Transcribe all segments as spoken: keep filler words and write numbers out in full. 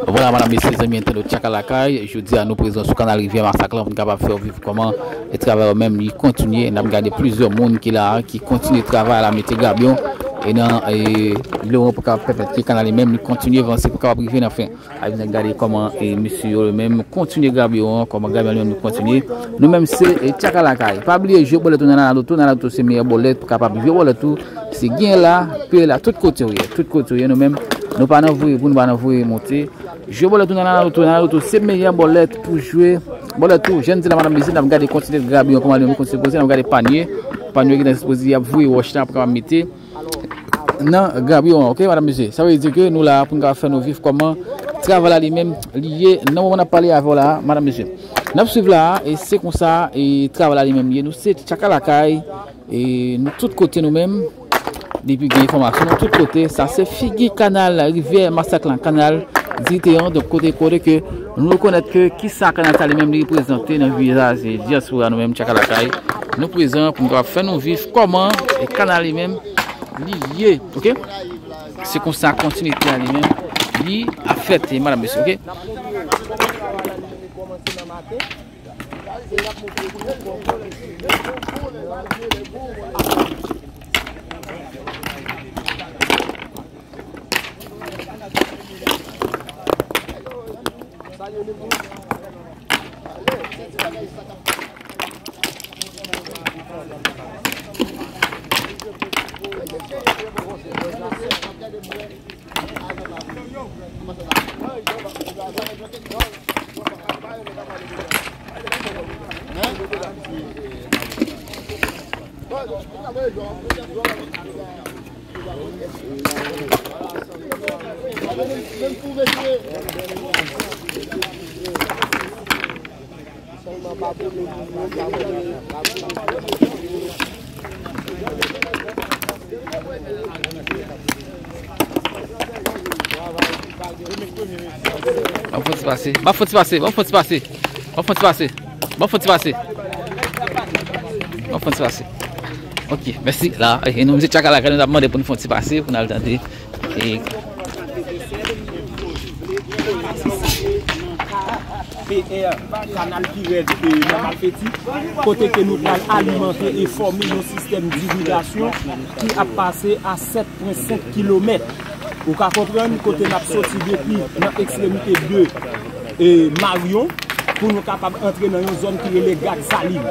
Vwala, madanm, mesye, zanmi entènot Tchaka Lakay, jodi a nou prezan sou kanal Rivyè Masak lan pou n kapab fè w viv kòman e travay yo menm li kontinye. N ap gade plizyè moun ki la a, ki kontinye travay la, mete grabyon e nan e, lewon pou kapab pèmèt ke kanal li menm li kontinye vanse pou kapab rive nan fen. Ay, vin gade kòman e, mesye yo menm kontinye grabyon an, kòman grabyon li menm li kontinye. Nou menm se e, Tchaka Lakay. Pa bliye jwe bòlèt ou nan Nana Loto, Nana Loto se meyè bòlèt pou kapab jwe bòlèt ou. Se gen la, peye la, tout kote w ye, tout kote w ye, nou menm, nou pa nan voye pou nou pa nan voye monte. Jwe bòlèt ou nan Nana Loto, Nana Loto se meyè bòlèt pou jwe bòlèt ou. Jan n di la, madanm, mesye, n ap gade kantite grabyon kòman li menm kontinye poze, n ap gade panye, panye ki nan dispoze y ap voye wòch la pou kapab mete nan grabyon an, oke, madanm, mesye. Sa vle di ke nou la pou n kapab fè nou viv kòman travay la li menm li ye nan moman n ap pale avè w la, madanm, mesye. N ap swiv la, e se konsa e travay la li menm li ye. Nou se Tchaka Lakay, e nou tout kote nou menm. Depi gen enfòmasyon, nou tout kote. Sa se figi kanal Rivyè Masak lan, kanal Diteyan, donk kote, kote ke nou rekonèt ke kisa kanal sa li menm li reprezante nan vizaj dyaspora nou menm Tchaka Lakay. Nou prezan pou nou kapab fè nou viv kòman e kanal li menm li ye, oke? Se konsa kontinite a li menm li ap fèt, madanm, mesye, oke? M ap fè ti pase, m ap fè ti pase, m ap fè ti pase, m ap fè ti pase, m ap fè ti pase, m ap fè ti pase. Ok, mèsi. La, e nou, msye Tchaka Lakay, nou t ap mande pou nou fè yon ti pase, pou n al tande. E P R, kanal Pirèd, e, nan Malfeti, kote ke nou pral alimante e fòme yon sistèm dirigasyon ki ap pase a sèt pwen senk kilomèt. Ou ka konprann, kote n ap soti depi nan ekstremite de, e, Maryon, pou nou kapab antre nan yon zòn ki rele Gad Salin.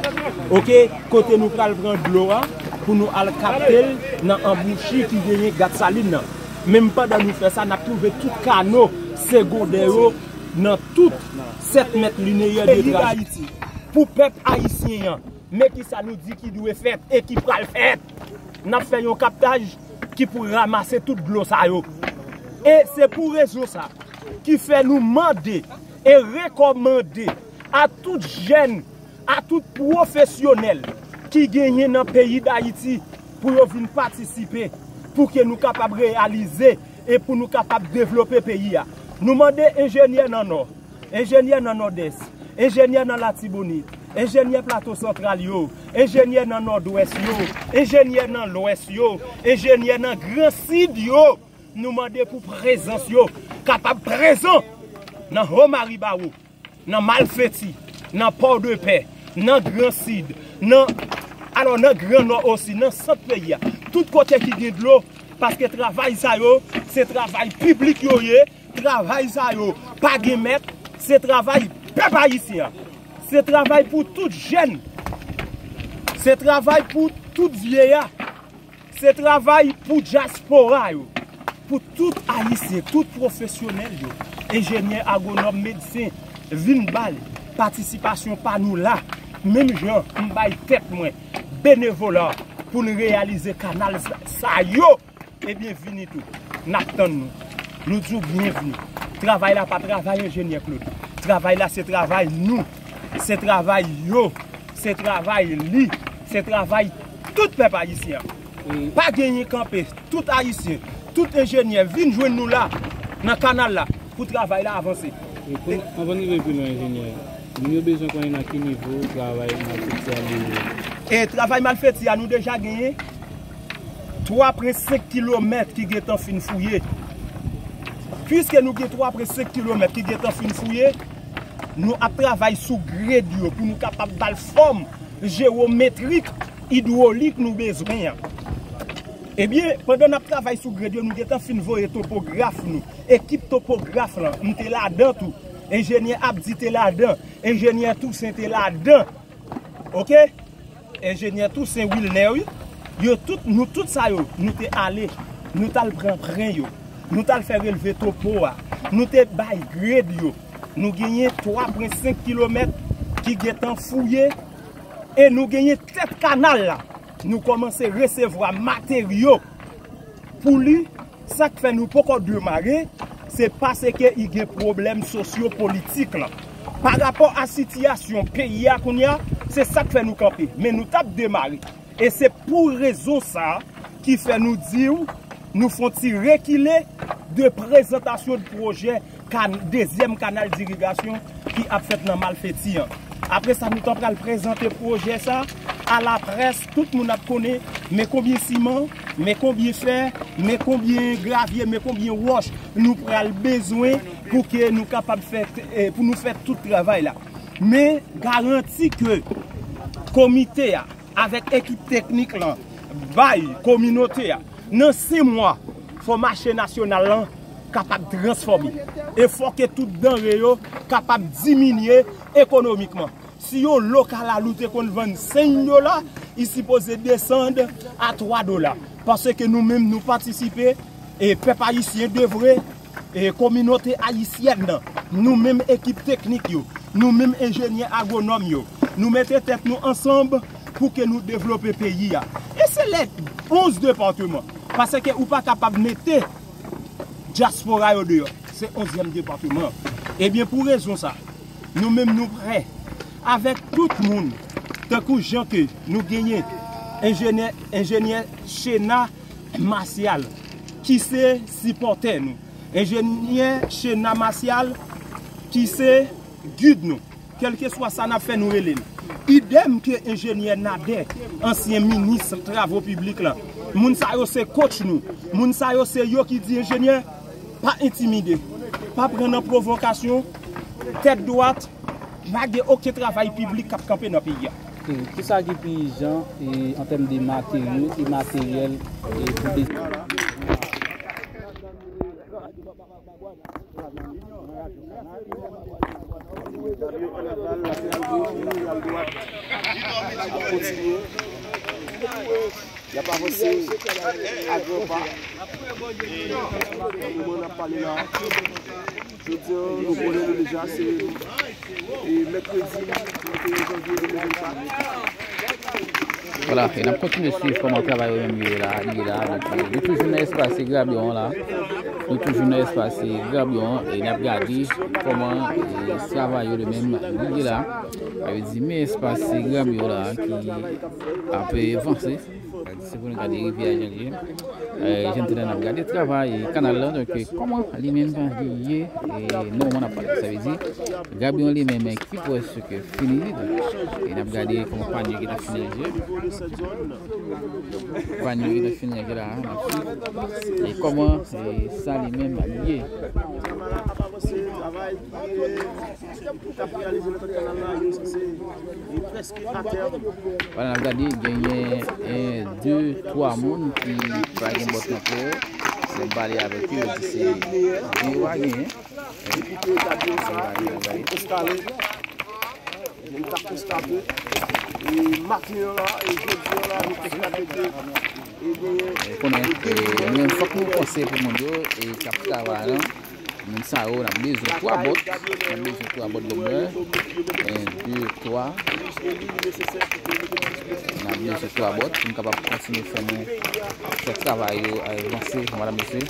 Oke, kote nou pral pran dlo a, pou nou al kapte l nan anbouchi ki genyen Gad Salin nan. Menm pandan nou fè sa, n ap twouve tout kano segondè yo nan tout sèt mèt lineyè de Peyi Dayiti, pou pèp ayisyen an, men kisa nou di ki dwe fèt e ki pral fèt. N ap fè yon kaptaj ki pou ranmase tout dlo sa yo. E se pou rezon sa ki fè nou mande e rekòmande a tout jèn, a tout pwofesyonèl ki genyen nan peyi Dayiti pou yo vin patisipe, pou ke nou kapab reyalize e pou nou kapab devlope peyi a. Nou mande enjenyè nan Nò, enjenyè nan Nòdès, enjenyè nan Latibonit, enjenyè Plato Santral yo, enjenyè nan Nòdwès yo, enjenyè nan Lwès yo, enjenyè nan Gran Sid yo. Nou mande pou prezans yo kapab prezan nan Ho Maribawo, nan Malfeti, nan Pòdepè, nan Gran Sid, nan, alò, nan Gran Nò osi, nan sant peyi a. Tout kote ki gen dlo, paske travay sa yo, se travay piblik yo ye, travay sa yo pa gen mèt, se travay pèp ayisyen an. Se travay pou tout jèn. Se travay pou tout vyeya. Se travay pou dyaspora yo, pou tout ayisyen, tout pwofesyonèl yo, enjenyè, agwonòm, medsen, vin bay patisipasyon pa nou la, menm jan m bay tèt mwen benevola pou n reyalize kanal sa, sa yo, ebyen vini tou. N ap tann nou. Nou di w byenvni. Travay la pa travay enjenyè Claude. Travay la se travay nou. Se travay yo. Se travay li. Se travay tout pèp ayisyen an. Pa genyen kanpe. Tout ayisyen, tout enjenyè vin jwenn nou la, nan kanal la, pou travay la avanse. E pou, anvan n rive pi lwen, enjenyè, moun yo bezwen konnen nan ki nivo travay malfeti a li ye. E travay malfeti a, nou deja genyen twa pwen senk kilomèt ki gentan fin fouye. Piske nou gen twa pwen senk kilomèt ki gentan fin fouye, nou ap travay sou grid yo pou nou kapab ba l fòm jewometrik, idwolik nou bezwen an. Ebyen, pandan n ap travay sou grid yo, nou gentan fin voye topograf nou. Ekip topograf lan, m te ladan tou. Enjenyè Abdi te ladan. Enjenyè Toussaint te ladan. Oke? Enjenyè Toussaint Wilner, wi. Yo tout, nou tout sa yo, nou te ale. Nou t al pran pwen yo. Nou t al fè relve topo a. Nou te bay grid yo. Nou genyen twa pwen senk kilomèt ki gentan fouye. E nou genyen tèt kanal la. Nou kòmanse resevwa materyo pou li. Sa k fè nou poko demare, se paske i gen pwoblèm sosyo-politik lan. Pa rapò a sitiyasyon peyi a kounye a, se sa k fè nou kanpe. Men nou t ap demare. E se pou rezon sa a ki fè nou di w, nou fè yon ti rekile de prezantasyon de pwojè kan-, dezyèm kanal dirigasyon ki ap fèt nan Malfeti an. Apre sa, nou t ap pral prezante pwojè sa a laprès, tout moun ap konnen, men konbyen siman, men konbyen fè, men konbyen gravye, men konbyen wòch nou pral bezwen pou ke nou kapab fè, eh, pou nou fè tout travay la. Men garanti ke komite a, avèk ekip teknik lan, bay kominote a, nan senk mwa, fò mache nasyonal lan kapab transfòme. E fò ke tout danre yo kapab diminye ekonomikman. Si yon lo kalalou te konn vann senk dola, li sipoze desann a twa dola. Paske nou menm, nou patisipe, e pèp ayisyen devre, e kominote ayisyèn nan, nou menm ekip teknik yo, nou menm enjenyè agwonòm yo, nou mete tèt nou ansanm pou ke nou devlope peyi a. E se lè onz depatman, paske ou pa kapab mete dyaspora yo deyò. Se onzyèm depatman. Ebyen, pou rezon sa, nou menm nou prè avèk tout moun, tankou jan ke nou genyen enjenyè, enjenyè Chena Martial, ki se sipòtè nou. Enjenyè Chena Martial, ki se gid nou. Kèlkeswa sa n ap fè, nou rele l. Idèm ke enjenyè Nader, ansyen minis travo piblik la. Moun sa yo se coach nou. Moun sa yo se yo ki di enjenyè, pa entimide. Pa pran nan pwovokasyon. Tèt dwat. Pa gen okenn travay piblik k ap kanpe nan peyi a. Ok, kisa ki pi ijan, e, an tèm de materyo e materyèl, e, pou de- Gade yo ann aval, l ap rive, l al dwat. L ap kontinye. L ap avanse a gran pa. Nan moman n ap pale la, jodi a, nou konnen nou deja, se, e, mèkredi venteyen janvye de mil vennkat. Vwala, e n ap kontinye swiv kòman travay yo menm yo ye la, li ye la. Donk, e, nou toujou nan espas Grabyon an la. Nou toujou nan espas Grabyon an e n ap gade kòman, e, travay yo li menm li ye la. Sa vle di, men espas Grabyon la ki ap, e, vanse. Se pou nou gade rivyè a jan li ye. E, jan n te la, n ap gade travay kanal la, donk, e, kòman li menm li ye, e, nan moman n ap pale. Sa vle di, Grabyon li menm ki prèske fini, donk, e n ap gade kòman panye ki ta fini ranje. Panye ki ta fini ranje la, n ap swiv. E kòman, e, sa li menm li ye. K ap reyalize nan tèt kanal la, yo sanse, yo prèske atè. Vwala, n ap gade, genyen en, de, twa moun ki pa gen bòt nan pye yo. Lè m pale avèk yo, yo di se vye wa genyen. Depi ke gade yo sa, e, yo enstale. Nou ka konstate, e, maten an la, e, jodi an la, nou konstate ke, e, genyen, e, konnen, e, nou menm, fòk nou panse pou moun yo, e, k ap travay la. Moun sa yo, n ap bezwen twa bòt. N ap bezwen twa bòt gòmè. En, de, twa. N ap bezwen twa bòt pou n kapab kontinye fè nou, fè travay yo, e, vanse, madanm, mesye.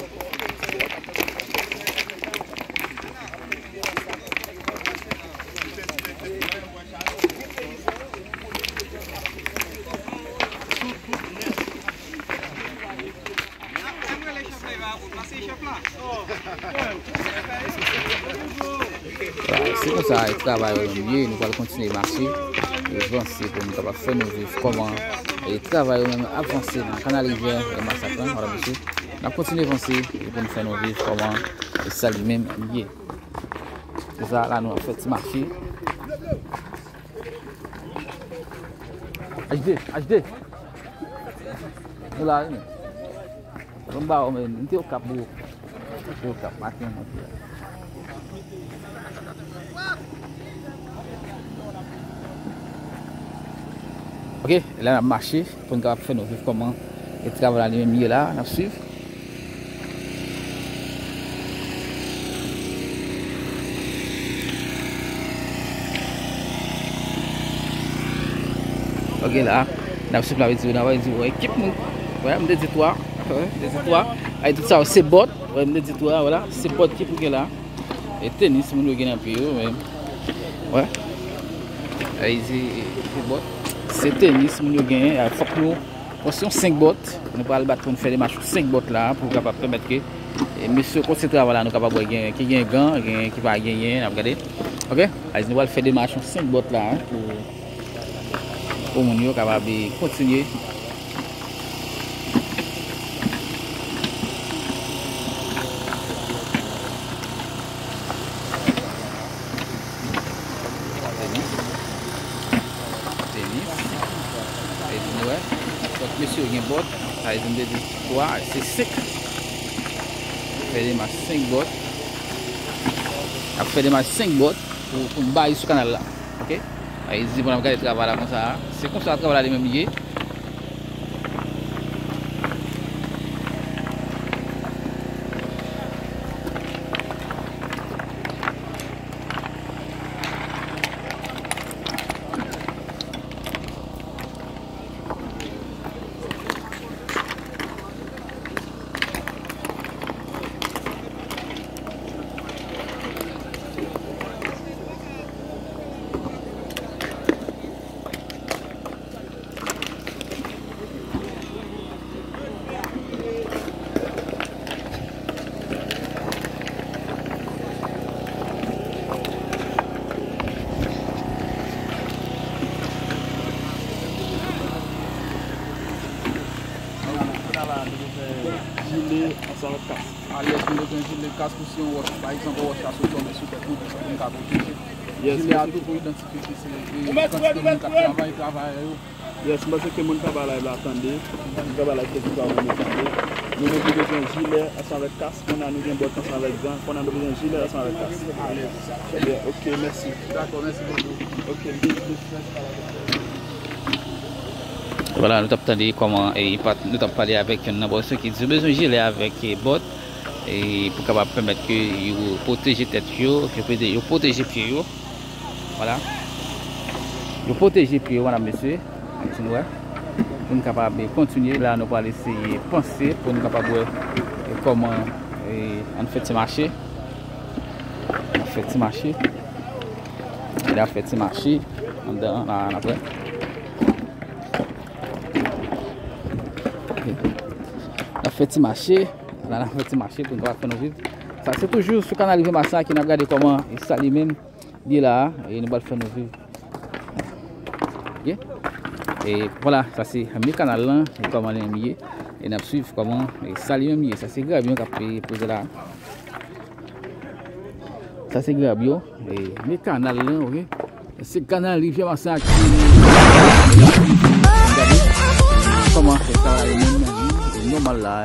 Vwala, se konsa travay yo menm ye, nou pral kontinye mache, e vanse pou nou kapab fè nou viv kòman, e travay yo menm ap vanse nan kanal rivyè, e Masak lan, madanm, mesye. N ap kontinye vanse e pou n fè nou viv kòman e sa li menm li ye. Se sa, la nou ap fè ti mache. H D, H D. Nou la, wi, men. Bon, ba, men, m te Okap, bro. M te Okap, maten, mwen te la. Ok, la n ap mache pou n kapab fè nou viv kòman e travay la li menm ye la, n ap swiv. Ok, la n ap swiv, la vle di, n ap di, wè, ekip moun. Wè, m te di twa. Wè, m te di twa. Ay, tout sa, se bòt. Wè, m te di twa, vwala, se bòt ki pou gen la. E tenis moun yo gen nan pye yo, men. Wè. Ay, se, se bòt. Se tenis moun yo genyen. Fòk nou, bon, se yon senk bòt. Nou pral bat pou n fè demach yon senk bòt la, pou kapab pèmèt ke, e, mesye kote travay la, nou kapab wè gen, ki gen gan, gen, ki pa genyen, n ap gade. Ok? Ay, nou pral fè demach yon senk bòt la, pou, pou moun yo kapab, e, kontinye. Tenis. Tenis. Sa vle di nou wè. Donk, mesye yo gen bòt. Sa vle di nou te di twa, se senk. Fè demach senk bòt. N ap fè demach senk bòt pou, pou n bay sou kanal la. Ok? Sa vle di pou n ap gade travay la konsa. Se konsa travay la li menm ye. Jile ansanm ak kas. Alèz, nou bezwen jile, kas pou si yon wòch, pa egzanp, yon wòch la sot tonbe sou tèt nou, pou n ka pwoteje. Jile a tou pou idantifye ke se, e, kantite moun k ap travay, travayè yo. Yes, m panse ke moun k ap bay live la tande. Moun k ap bay live Facebook la, nou tande. Nou menm nou bezwen jile ansanm avèk kas. Kounye a nou gen bòt ansanm avèk gan. Kounye a nou bezwen jile ansanm avèk kas. Alèz. Ebyen, ok, mèsi. Dakò, mèsi bokou. Ok, m te, m te Vwala, nou t ap tande kòman, e, Ipat, nou t ap pale avèk youn nan bòs yo ki di yo bezwen jile avèk, e, bòt, e, pou kapab pèmèt ke yo pwoteje tèt yo, yo pwote-, yo pwoteje pye yo. Vwala. Yo pwoteje pye yo, madam, mesye. Ann wè. Pou n kapab, e, kontinye, la nou pral eseye panse pou n kapab wè, e, kòman, e, ann fè ti mache. Ann fè ti mache. N ap fè ti mache anndan an, la, n ap wè. N ap fè ti mache. La, n ap fè ti mache pou n kapab fè nou viv. Sa, se toujou sou kanal Rivyè Masa ke n ap gade kòman e sa li menm li ye la a, e nou pral fè nou viv. Ok? E vwala, sa se men kanal lan, e kòman li menm ye. E n ap swiv kòman e sa li menm ye. Sa se grab yo k ap, e, poze la a. Sa se grab yo. E, men kanal lan, ok? Se kanal Rivyè Masa ki. Gade kòman e sa va ye menm, e, nòmal la.